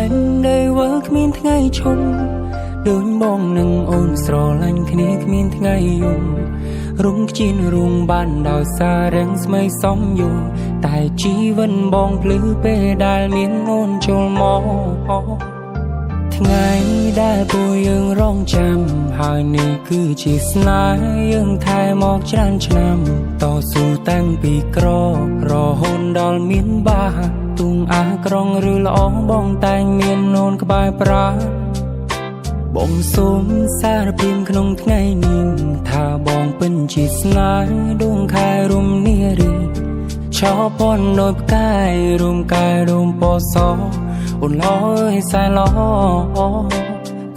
នដែលវើគ្មានថ្ងៃឈប់ដូចបងនឹងអូនស្រឡាញ់គ្នាគ្មានថ្ងៃយំរុំខ្ជិនរួងបានដោយសាររាំងស្មីសំយូតែជីវិតបងភ្លឺពេលដែលមានអូនចូលមកថ្ងៃដែលពួកយើងរងចាំហើយនេះគឺជាស្នេហ៍យើងថែមកច្រើនឆ្នាំតស៊ូតាំងពីក្ររហូតដល់មានបាទុងអាក្រងឬល្អបងតែងមានអូនក្បែរប្រាបងសូមសារភាពក្នុងថ្ងៃនេះថាបងពិនជាស្នេហ៍ដួងខែរុំនារីឆោពនដោយផ្កាយរុំកាយរុំពណ៌សអូនឡើយសែឡ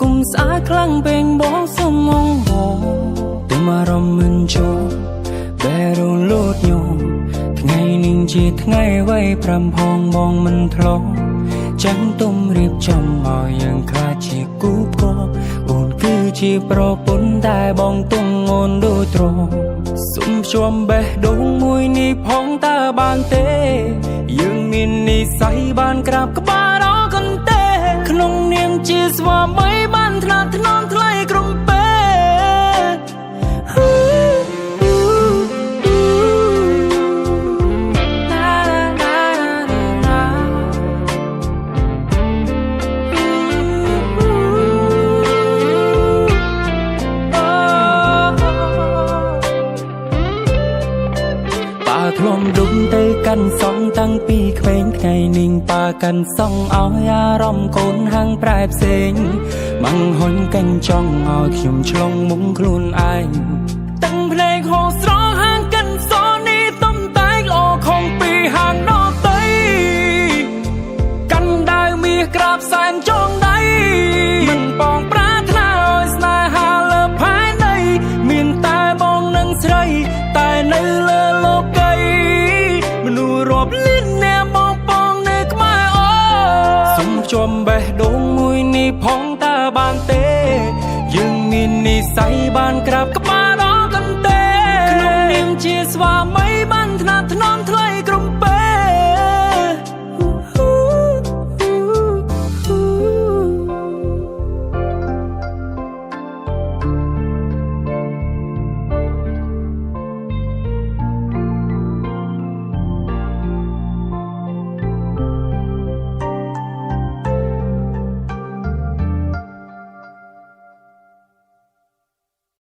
គុំស្អាតខ្លាំងពេកបងសុំងបងទុំអារម្មណ៍មិនចូលបែរលូតញោថ្ងៃនេះជាថ្ងៃវ័យប្រាំផងបងមិនធ្លាប់ចាំទុំរៀបចំឲ្យយើងខ្លាចជាគូផ្គប់អូនគឺជាប្រពន្ធតែបងទុំអូនដូចត្រសុំជួមបេះដូងមួយនេះផងតើបានទេយើងមាននិស័យបានក្រាបក្បាលដល់កន្ទេក្នុងនាមជាស្វាមីបានថ្នាក់ថ្នមថ្លៃក្រុមពេធ្លំដុំទៅកាន់សងតាំងពីក្មេងថ្ងៃនេះប៉ាកាន់សងឲ្យអារម្មណ៍កូនហាងប្រែផ្សេងម៉ាំងហ៊ុញកាញ់ចង់ឲ្យខ្ញុំឆ្លងមុងខ្លួនឯងតាំងភ្នែកហោស្រហាងកាន់សនេះតំតែងល្អខំពីហាងដតីកាន់ដាវមាសក្រាបសែនចងដៃមិនបងប្រាថ្នាឲ្យស្នេហាលើផែនដីមានតែបងនិងស្រីតែនៅលើលោកីមនុស្សរាប់លានអ្នកបងបងនៅក្បែរអូសុំជួមបេះដូងមួយនេះផងតើបានទេយើងមាននិស័យបានក្រាប